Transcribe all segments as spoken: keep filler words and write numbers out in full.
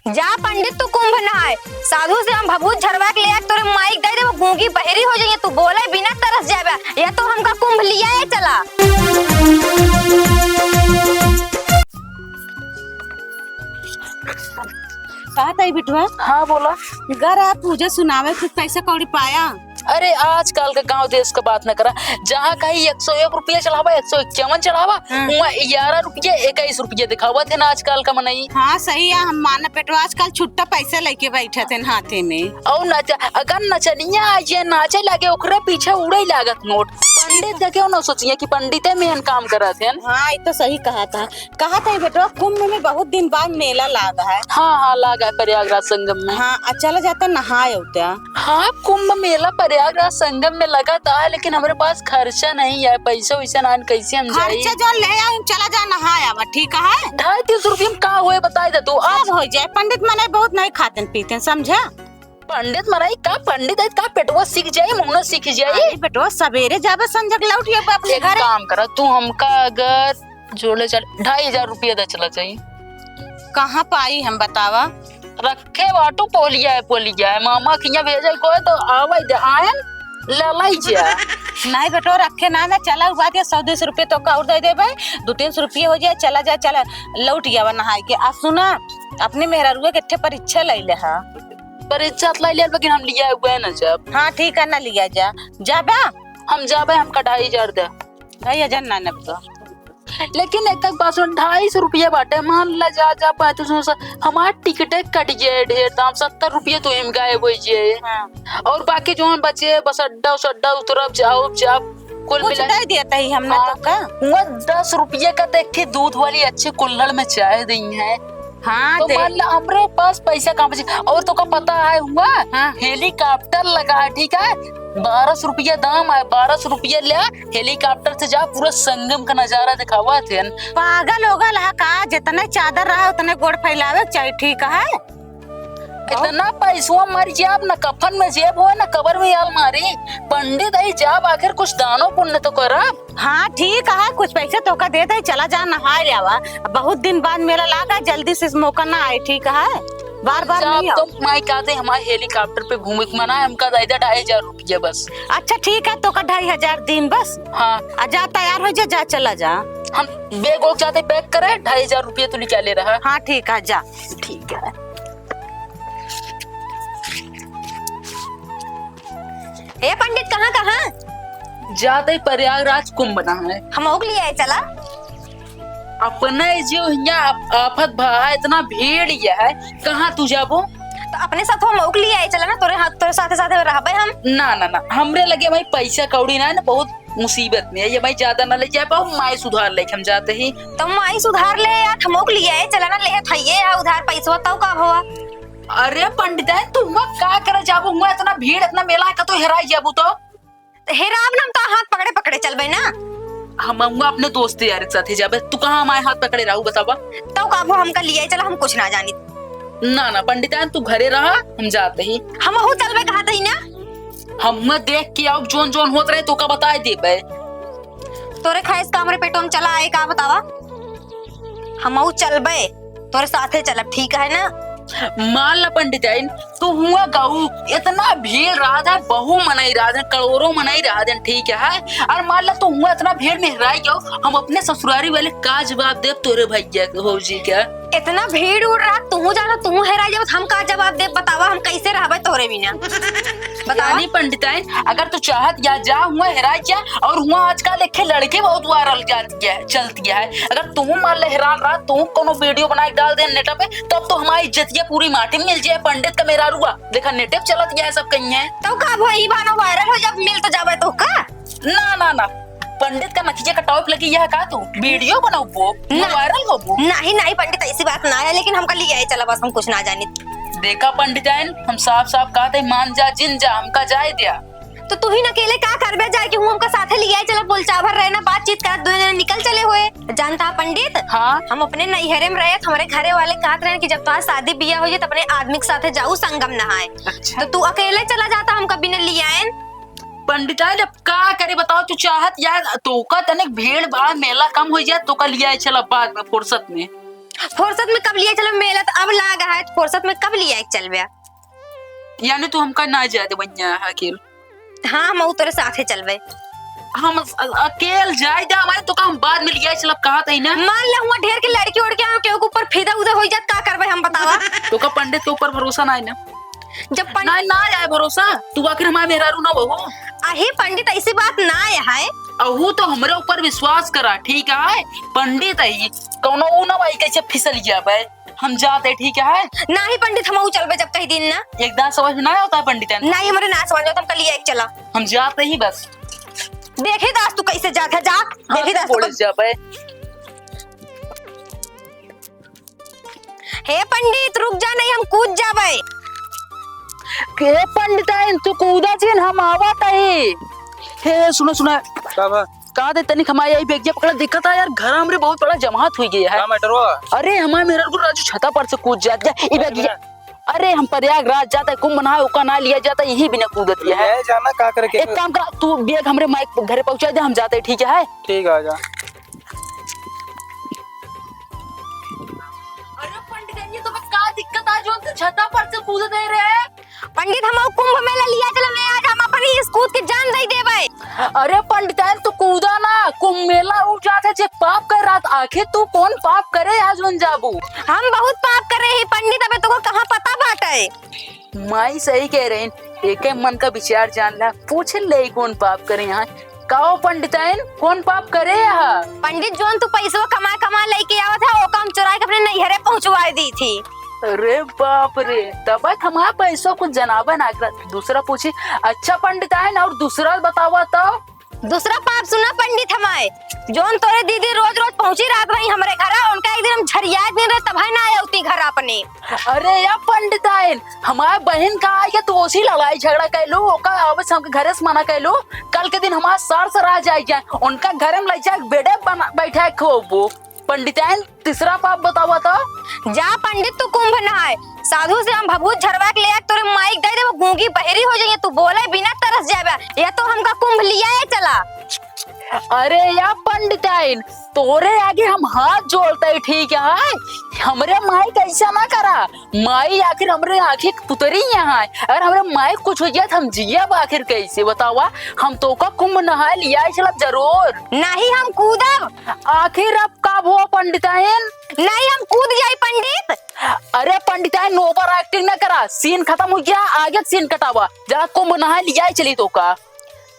जा पंडित, तू कुंभ नहाए। साधु से हम भभूत झरवा के ले आए, तोरे माई के दे देबो, गूंगी बहरी हो जाइए, तू बोले बिना तरस जाबे। यह तो हमका कुंभ लियाए चला। कहत हई बिटवा? हाँ, बोला। गर आप पूजा सुनावे, कुछ पैसा कौड़ी पाया? अरे, आजकल के गाँव देश के बात न करा, जहाँ कहीं एक सौ एक रुपया चढ़ावा, एक सौ इक्यावन चढ़ावा, हाँ। वहाँ ग्यारह रुपया, इक्कीस रुपया दिखावत है ना आजकल का मनई। हाँ, सही है, हम मानब बेटवा, आजकल छुट्टा पैसा लेके बैठत हैं हाथे में। और नच-, अगर नचनिया आ जे नाचे लागे, ओकरे पीछे उड़े लागत नोट। पंडित का क्यों ना सोचिए कि पंडिते में काम करत हैं। हाँ, ये तो सही कहा था। कहत हई बेटवा, कुंभ में बहुत दिन बाद मेला लागा है। हाँ, हाँ, लागा है प्रयागराज संगम में। हाँ, आ चला जाता नहाए उता। हाँ, कुंभ मेला प्रयागराज संगम में लगा तो है, लेकिन हमरे पास खर्चा नहीं है, पैसा वैसा ना, कैसे हम जाई? खर्चा जो ले आए, चला जा नहाए आवा, ठीक है? ढाई तीन सौ रुपये में का होए, बताई दे तू। सब हो जाए, पंडित मनई बहुत नहीं खाते पीते, समझा? पंडित मनई का, पंडित है का, पेटवा सीख जाई, मुंह सीख जाई। अरे बेटवा, सवेरे जाबे, संझक लौट के अपने एक घरे। काम करा, तू हमका अगर जोड़े चल, ढाई हजार रुपया दे चला जाई। कहाँ पाई हम, बतावा? रखे बाटू पोलिया है, पोलिया है। मामा किया भेजे को है तो आवे दे, आयन ललाई जा। नहीं बेटो, रखे ना, ना चला, हुआ दिया, सौ दो सौ रुपये तो का और दे देबे, दो तीन सौ रुपये हो जाए, चला जा, चला, लौट गया नहाए के। आ सुना, अपने मेहरारुआ के ठे परीक्षा ले ले हा। परीक्षा तो ले ले, लेकिन हम लिया हुआ है ना जब। हाँ ठीक है, ना लिया जा, जाबा। हम जाबे, हमका ढाई हजार दे। ढाई हजार ना नब तो। लेकिन एक एक बात सुन, ढाई सौ रुपया बाटे, मान ला जा, जा पाए तो सुन सा, हमार टिकटे कट गए ढेर दाम, सत्तर रुपया तो एम गायब हो गए। हाँ। और बाकी जो बचे बस अड्डा उस अड्डा उतरब जाओ जा, कुल कुछ मिला दे देता ही हमने हाँ। तो का? हुआ दस रुपया का देख के दूध वाली अच्छी कुल्हड़ में चाय दी है। हाँ, तो दे। मान ला हमरे पास पैसा कहाँ बचे? और तो का पता है हुआ? हाँ। हेलीकॉप्टर लगा है, ठीक है, बारह सौ रुपया दाम है, बारह सौ रुपया ले, हेलीकॉप्टर से जा, पूरा संगम का नजारा दिखावा थे। पागल होगल है का? जितने चादर रहा उतने गोड़ फैलावे के चाही, ठीक है? इतना पैसवा मर जाब, न कफन में जेब हो, न कबर में अलमारी। पंडित आई जाब, आखिर कुछ दानो पुण्य तो करब। हाँ, ठीक है, कुछ पैसे तोका दे दे, चला जा, नहाए ले आवा। बहुत दिन बाद मेला लागा, जल्दी से मौका ना आए, ठीक है? बार बार जाब नहीं आओ। तो माई कहते हमारे हेलीकॉप्टर पे घूमे के मना है, हमका दे दे ढाई हजार रुपया बस। अच्छा, ठीक है, तोका ढाई हजार दिन बस। हाँ। आ जा, तैयार हो जा, जा, चला जा। हम बैग वैग जाते पैक करे, ढाई हजार रुपया तू निकाले रहा। हाँ, ठीक है, जा। ठीक है। ए पंडित, कहाँ, कहाँ? जाते प्रयागराज कुंभ नहाए। हम ओक लिए आए, चला। अपने जो हियाँ आप-, आफत भा है, इतना भीड़ ये है, कहाँ तू जाबो? तो अपने साथ हम ओक लिए आए, चला ना, तोरे हाथ, तोरे साथे साथे रहबे हम। ना, ना, ना, हमरे लगे भाई पैसा कौड़ी ना है ना, बहुत मुसीबत में है ये भाई, ज्यादा ना ले जाए पाओ, माई सुधार लेके हम जाते ही। तो माई सुधार ले यार, हम ओक लिए आए, चला ना, ले थइये यार उधार पैसवा, तब का भवा? अरे पंडित है, तू हुआ का करे जाबू? हुआ इतना भीड़, इतना मेला है, कतो हेराई जाबू तो? तो हेराब ना, हम तो हाथ पकड़े पकड़े चलबे ना। हम हुआ अपने दोस्त यार के साथे जाबे, तू कहाँ हमारे हाथ पकड़े रहू बतावा? तो का वो हमका लिए चला, हम कुछ ना जानी। ना ना पंडित है, तू घरे रहा, हम जाते ही। हम हूँ चलबे कहा तही ना। हम हुआ देख के आओ, जोन जोन होत रहे तो का बताए देबे। तोरे खाए से का हमरे पेटो में चला आए का बतावा? हमहू चलबे, तोरे साथे चलब, ठीक है ना? मान ला पंडिताइन, तू हुआ गऊ, इतना भीड़ रहत है, बहु मनई रहत है, करोड़ों मनई रहत है, ठीक है? और मान ला तू हुआ इतना भीड़ में हेराई गऊ, हम अपने ससुरारी वाले का जवाब देब तोरे भैया के, भौजी के? इतना भीड़ उड़ रहा, तू जानो, तू हेराई जाबे, हम का जवाब देब? बतावा, हम कैसे रहबे तोरे बिना? बतावा। यानी पंडिताइन, अगर तू चाहत या जा हुआ हेराई जा, और हुआ आजकल एक लड़की बहुत वायरल जाती है, चलती है, अगर तू मान ले हेरान रहा, तू कोनो वीडियो बना के डाल दे नेट पे, तब तो हमारी इज्जतिया पूरी माटी में मिल जाए। पंडित का मेहरारुआ, देखा नेटे पे चलत गया है, सब कहीं है। तो का भई बानो वायरल हो जब मिल तो जावे तो का? ना, ना, ना, पंडित का नकिया का टॉप लगी यह का तू वीडियो बनाओ वो, ना। वायरल हो वो। नहीं, नहीं पंडित, ऐसी बात ना है, लेकिन हमका लिए आए चला, बस हम कुछ ना जानी। देखा पंडिताइन, हम साफ साफ कहते, मान जा जिन जा, हमका जाए दिया। तो तू ही न अकेले का करबे जाए कि हूँ हमका साथे लियाए चला, बोलचाल भर रहे ना, बातचीत करत दोनों जने निकल चले हुए। जानता पंडित, हाँ? हम अपने नैहरे में रहे, हमारे घरे वाले कहत रहे कि जब तुम्हारा शादी बियाह हो जाए तो अपने आदमी के साथे जाऊ संगम नहाए। अच्छा। तो तू अकेले चला जाता हमका बिना लियाए। पंडिताइन, अब का करे बताओ, तू चाहत यार, तोका तनिक भीड़ भाड़ मेला कम हो जाए, तोका लियाए चला बाद में फुर्सत में। फुर्सत में कब लिया चलो, मेला त अब लाग है, फुर्सत में कब लिया चलबे? यानी तू हमका ना जाए देबे अकेल? हाँ, हम तोरे साथे चलबे। हम अ-, अकेल जाए दे, हमारे तो काम बाद में लिया चलब, कहा तही ना। मान ले हुआ ढेर के लड़की उड़की आवे, केहू के ऊपर फिदा उदा हो जात, का करबे हम बतावा? तोका पंडित के ऊपर भरोसा ना है ना? जब पंडित ना, ना आए भरोसा, तू आखिर हमारे मेहरारू ना बहू। अहे पंडित, ऐसी बात ना है। अहू तो हमरे ऊपर विश्वास करा, ठीक है? पंडित है, कौनो ऊ ना भाई कैसे फिसल गया भाई। हम जाते, ठीक है? नाही पंडित, हमहू चलबे जब कही दिन ना। एकदम समझ में ना आवता है पंडित है। नाही, हमरे ना समझ में आवता, हम कल ही एक चला। हम जाते ही बस। देखे दास तू कैसे जात है, जा। हाँ, देखे दास तू बोले कब- जाबे। हे पंडित, रुक जा, नहीं हम कूद जाबे। के पंडित है, तू कूदा जिन, हम आवत ही। हे, सुना, सुना। का बा? का दे तनिक हमारे यही बेगिया पकड़ा, दिक्कत है यार, घर हमरे बहुत बड़ा जमात हुई गया है। का मैटर हुआ? अरे हमारे मेहरारू राजू छता पर से कूद जात है, ई बेगिया। अरे हम प्रयागराज जाता है, कुंभ नहाए, ओका ना लिया जाता, यही बिना कूदत है। ले जाना का करे के? एक काम करा, तू बैग हमरे माई के घरे पहुंचा दे, हम जाते हैं, ठीक है? ठीक है, आजा। अरे पंडित जी, तुम्हें का दिक्कत आ जो तू छता पर से कूद दे रहे? पंडित, हम कुंभ मेला लिया चला, मैं आज हम अपनी इस कूद के जान दे देबे। अरे पंडिताइन, तू कूदा ना, कुंभ मेला उ जात है जे पाप कर रात, आखिर तू कौन पाप करे आज उन जाबू? हम बहुत पाप करे ही पंडित, अबे तुमको कहाँ पता बाटे? माई सही कह रही, एके मन का विचार जान ला, पूछ ले कौन पाप करे यहाँ। काओ पंडिताइन, कौन पाप करे यहाँ? पंडित, जोन तू पैसवा कमा कमा लेके आवत है, ओका हम चुराए के अपने नैहरे पहुँचवाए दी थी। अरे बाप रे, तब हमार पैसो कुछ जनाबे ना करत। दूसरा पूछी, अच्छा पंडिताइन, और दूसरा बतावा तो। दूसरा पाप सुना पंडित हमारे, जोन तोरे दीदी रोज रोज पहुँची रात भई हमरे घरा, उनका एक दिन हम झरियाए दिन रहे, तब है ना आया उती घर अपने। अरे या पंडिताइन, हमार बहिन का आइके तू ओसी लड़ाई झगड़ा कैलू, ओका आवे से हमके घरे से मना कैलू, कल के दिन हमार सार सराह जाए जाए, उनका घरे में ले जाए बेडे बना, बैठा के खोबो। पंडिताइन, तीसरा पाप बतावा तो। जा पंडित, तू कुंभ नहाए, साधु से हम भभूत झरवा के ले आए, तोरे माइक दे देबो, गूंगी बहरी हो जाइए, तू बोले बिना तरस जाबे, या तो हमका कुंभ लियाए चला। अरे या पंडिताइन, तोरे आगे हम हाथ जोड़ते ही, ठीक है? हमरे माई कैसा ना करा, माई आखिर हमरे आँखी के पुतरी यहाँ है, अगर हमरे माई कुछ हो जाए तो हम जियब आखिर कैसे, बतावा? हम तोका कुंभ नहाए लियाए चलब जरूर। नहीं, हम कूदब। आखिर अब का हुआ पंडिताइन? नहीं, हम कूद जाई पंडित। अरे पंडिताइन, over acting ना करा, scene खत्म हो गया, आगे scene कटावा, जा कुंभ नहाए लियाए चली तोका।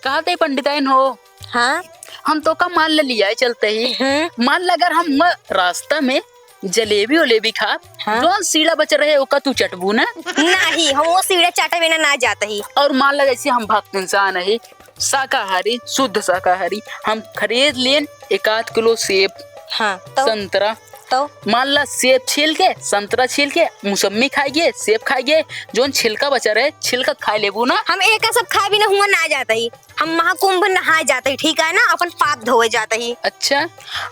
कहा थे पंडिताइन हो? हाँ? हम तोका मान ले लियाए चलते ही। हम्म। मान ले अगर हम रास्ता में जलेबी उलेबी खा, हाँ। जौन सीढ़ा बच रहे ओका तू चटबू ना? नहीं, हम वो सीढ़ा चाटे बिना ना जाते ही। और मान ले जैसे हम भक्त इंसान है, शाकाहारी, शुद्ध शाकाहारी, हम खरीद लेन एक आध किलो सेब, हाँ, तो? संतरा, तो? मान ला सेब छील के, संतरा छील के, मौसम्मी खाइए, सेब खाइए, जौन छिलका बचा रहे, छिलका खाए लेबू ना? हम एक सब खाए बिना हुआ ना जाते ही, हम महाकुंभ नहाए जाते ही, ठीक है ना, अपन पाप धोए जाते ही। अच्छा।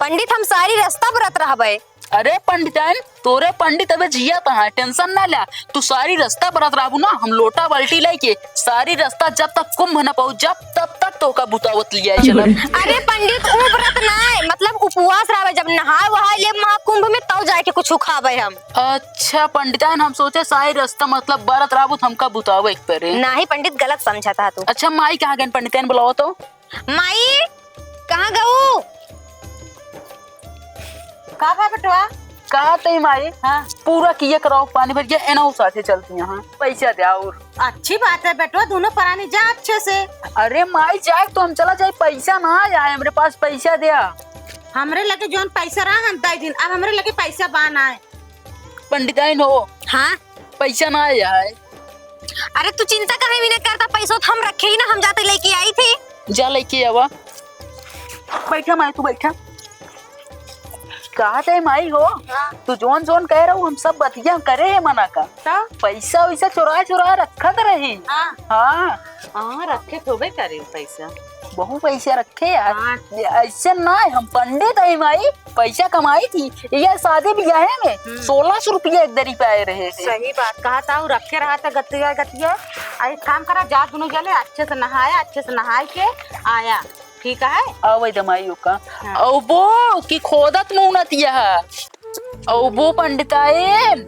पंडित, हम सारी रास्ता व्रत रहबे। अरे पंडिताइन, तोरे पंडित अबे जिया तहाँ, tension ना ला। तू सारी रास्ता बरत रहबू ना, हम लोटा बाल्टी लेके सारी रास्ता जब तक कुंभ न पहुँच जा, तब तक तोका बुतावत लिया चलब। अरे पंडित, उ व्रत ना है, मतलब उपवास रहबे, जब नहाए वहाए ले महाकुंभ में, तब जाके कुछ खाबे हम। अच्छा पंडिताइन, हम सोचे सारी रास्ता मतलब बरत रहबू त हमका बुतावे के पड़े। नहीं पंडित, गलत समझा था तू। अच्छा माई कहाँ गए, पंडिताइन बुलावा तो। माई, कहाँ गऊ? का बा बेटवा? का तई माई? हाँ। पूरा किया कराओ, पानी भर गया, एना उसाथे चलती यहाँ। पैसा दे और। अच्छी बात है बेटवा, दोनों परानी जा अच्छे से। अरे माई, जाए तो हम चला जाए, पैसा ना आया है हमरे पास, पैसा दे। हमरे लगे जौन पैसा रहा हम दे दिन, अब हमरे लगे पैसा बा ना है। पंडिताइन हो। हाँ? पैसा ना आया है। अरे तू चिंता काहे भी नहीं करता, पैसा तो हम रखे ही ना, हम जाते लेके आई थी। जा लेके आवा। बैठा माई, तू बैठा। कहा थे माई हो? हाँ। तू जौन जौन कह रहा हूँ, हम सब बतिया करे है मना का। तो? पैसा वैसा चुरा चुरा रखत रही। हाँ। हाँ। हाँ, रखे थोबे करे पैसा। बहुत पैसा रखे यार। हाँ। ये ऐसे ना है, हम पंडित है माई, पैसा कमाई थी। ये शादी ब्याह में हम्म। सोलह सौ रुपया एक दरी पे आए रहे थे। सही बात कहा था, वो रखे रहा था गतिया गतिया। आ, एक काम करा, जा दोनों जने अच्छे से नहाया, अच्छे से नहाए के आया, ठीक है? आवे दमाई ओका। हाँ। औ बो की खोदत मुनत यह। अउबो पंडिताइन,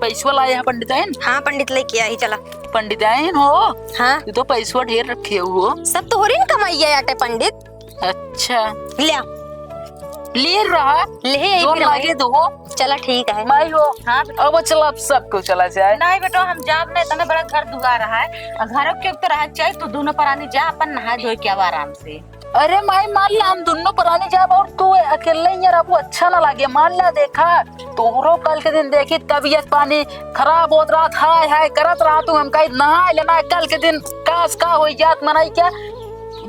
पैसवा लाए हैं पंडिताइन। हाँ पंडित, लेके आई, चला। पंडिताइन हो, हाँ। तू तो पैसवा ढेर रखे हो। सब तोहरे न कमाइया आटे पंडित। अच्छा। ले आ। ले रहा। ले, एक जोर मिनट लागे भाई। दो। चला ठीक है। माई हो। हाँ। अब चला, अब सबको चला जाए। नहीं बेटो, हम जाब नहीं, इतना बड़ा घर दुआर है, घरों के तो रह चाहिए, तू दोनों परानी जा, अपन नहा धोए के आवा आराम से। अरे माई, मान ला हम दुन्नो परानी जाब और तू अकेले ही रहबू, अच्छा ना लागे। मान ला, देखा, तोहरो कल के दिन देखी तबीयत पानी खराब होत रहत, हाय हाय करत रहा तू, हम कही नहाए लेना, कल के दिन कास का होई जात मनई क्या।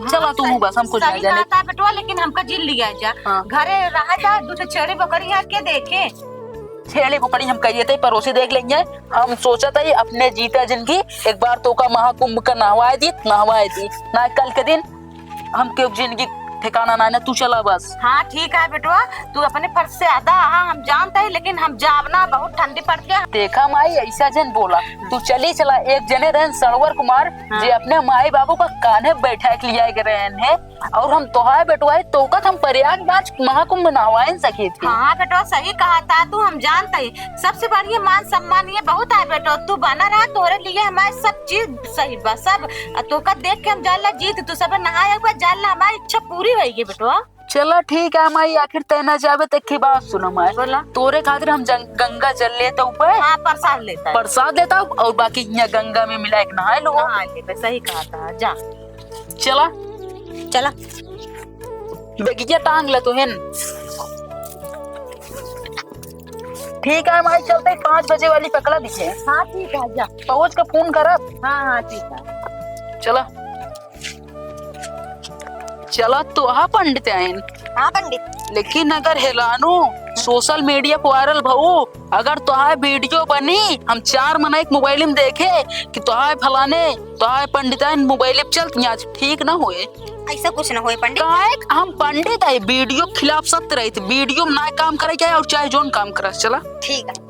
चला तू हूँ बस, हम कुछ सही नहीं जाने। बात है बेटवा, लेकिन हमका जिन लिया जा। हाँ। घरे रहा जा, दू तो छेड़ी बकरी है, के देखे? छेड़ी बकरी हम कहिए थे पड़ोसी देख लेंगे। हम सोचा था अपने जीता जिंदगी एक बार तो का महाकुंभ का नहवाए दी, नहवाए दी ना, कल के दिन हम क्यों जिंदगी ठिकाना ना, ना, तू चला बस। हाँ ठीक है बेटवा, तू अपने फर्ज से आधा आहा, हम जानते हैं, लेकिन हम जाब ना, बहुत ठंडी पड़ती है। देखा माई, ऐसा जन बोला, तू चली चला। एक जने रहन सड़वर कुमार, हाँ। जे अपने माई बाबू का कान्हे बैठा के लिया के रहन है, और हम तोहार बेटवा है, तोका हम प्रयागराज महाकुंभ नहवाए न सके थे। हाँ बेटवा, सही कहा था तू, हम जानते हैं, सबसे बढ़िया मान सम्मान ये बहुत है बेटो, तू बना रहा, तोहरे लिए हमारे सब चीज सही बा, सब। आ तोका देख के हम जान ला जीत, तू सब नहाए एक बार जान ला, हमारी इच्छा पूरी होई गे बेटो। चला ठीक है माई, आखिर तय ना जाबे त एक बात सुन माई। बोला। तोरे खातिर हम जंग-, गंगा जल लेता ऊपर। हाँ, प्रसाद लेता है। प्रसाद लेता हूँ और बाकी यहाँ गंगा में मिला एक नहाए लो। नहा लेबे, सही कहा था, जा। चला। चला। बेगिया टांग ले तुहिन। ठीक है माई, चलते ही पाँच बजे वाली पकड़ा दीजिए। हाँ ठीक है, जा। पहुँच के फोन करब। हाँ हाँ ठीक है। चला। चला तो हा पंडित आइन। हाँ पंडित। लेकिन अगर हेलानो सोशल मीडिया पर वायरल भऊ, अगर तोहार वीडियो बनी, हम चार मनई के मोबाइल में देखे कि तोहार फलाने, तोहार पंडिताइन मोबाइल पे चलत, यहाँ ठीक ना होए। ऐसा कुछ ना होए पंडित। काहे हम पंडित है, वीडियो खिलाफ सत्य रहित, वीडियो में ना काम करे के है और चाहे जोन काम करे, चला। ठीक है।